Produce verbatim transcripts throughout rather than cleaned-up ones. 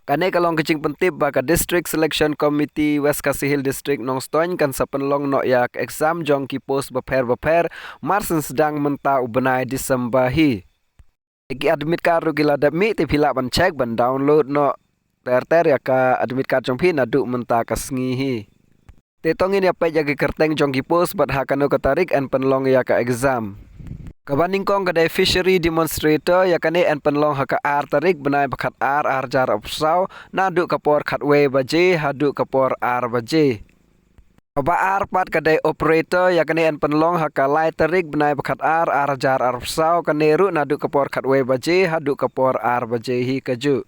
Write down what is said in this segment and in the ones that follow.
Kane ka long ka jingpyntip ba ka District Selection Committee West Khasi Hills District Nongstoiñ kan sa pynlong noh ïa ka exam jong ki post bapher bapher, mar syn sdang mynta u bnai December hi. Ki admit card ruh ki la dep mih, te phi lah ban check ban download noh ter ter ïa ka admit card jong phi naduh mynta ka sngi hi. Te to ngin ïa peit ïa ki kyrteng jong ki post bad ha kano ka tarik yn pynlong ïa ka exam. Kaba nyngkong ka dei Fishery Demonstrator, ïa kane yn pynlong ha ka ar tarik bnai ba khatar ar hajar arphew saw, naduh ka por khatwei baje haduh ka por ar baje. Kaba ar pat ka dei Operator, ïa kane yn pynlong ha ka lai tarik bnai ba khatar ar hajar arphew saw, kane ruh naduh ka por khatwei baje haduh ka por ar baje hi kajuh.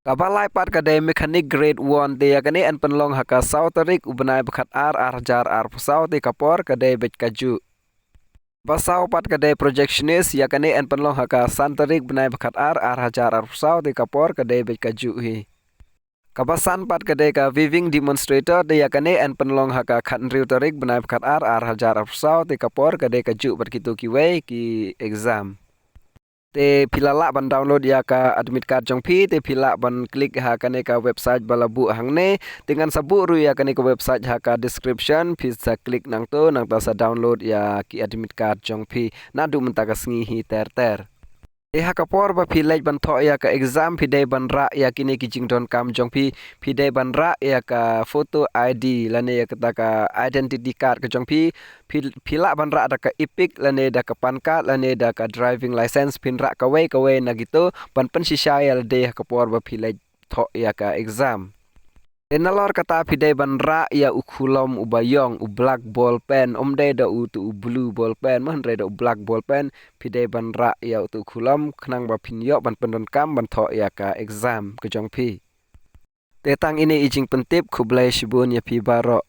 Kaba lai pat ka dei Mechanic Grade One, te ïa kane yn pynlong ha ka saw tarik u bnai ba khatar ar hajar arphew saw, te ka por ka dei beit kajuh. Ba saw pat ka dei Projectionist, ïa kane yn pynlong ha ka san tarik bnai ba khatar ar hajar arphew saw, te ka por ka dei beit kajuh hi. Kaba san pat ka dei ka Weaving Demonstrator, te ïa kane yn pynlong ha ka khathynriew tarik bnai ba khatar ar hajar arphew saw, te ka por ka dei kajuh bad kito kiwei ki exam. Te phi la lah ban download ïa ka admit card jong phi, te phi lah ban click ha kane ka website ba la buh hangne, te ngan sa buh ruh ïa kane ka website ha ka description, phi sa click nangto, nangta sa download ïa ki admit card jong phi naduh mynta ka sngi hi ter ter. Te ha ka por ba phi leit ban thoh ïa ka exam, phi dei ban rah ïa kine ki jingdonkam jong phi, phi dei ban rah ïa ka photo I D lane ïa kata ka identity card ka jong phi, phi, phi lah ban rah da ka EPIC lane da ka PAN card lane da ka driving license, phin rah kawei kawei na kito ban pynshisha ïa lade ha ka por ba phi leit thoh ïa ka exam. Te nalor kata phi dei ban rah ïa u khulom uba ïong, u black ball pen, ym dei da uto u blue ball pen, hynrei da u black ball pen, phi dei ban rah ïa uto u khulom khnang ba phin ïoh ban pyndonkam ban thoh ïa ka exam ka jong phi. Te tang ine i jingpyntip, khublei shibun ïa phi baroh.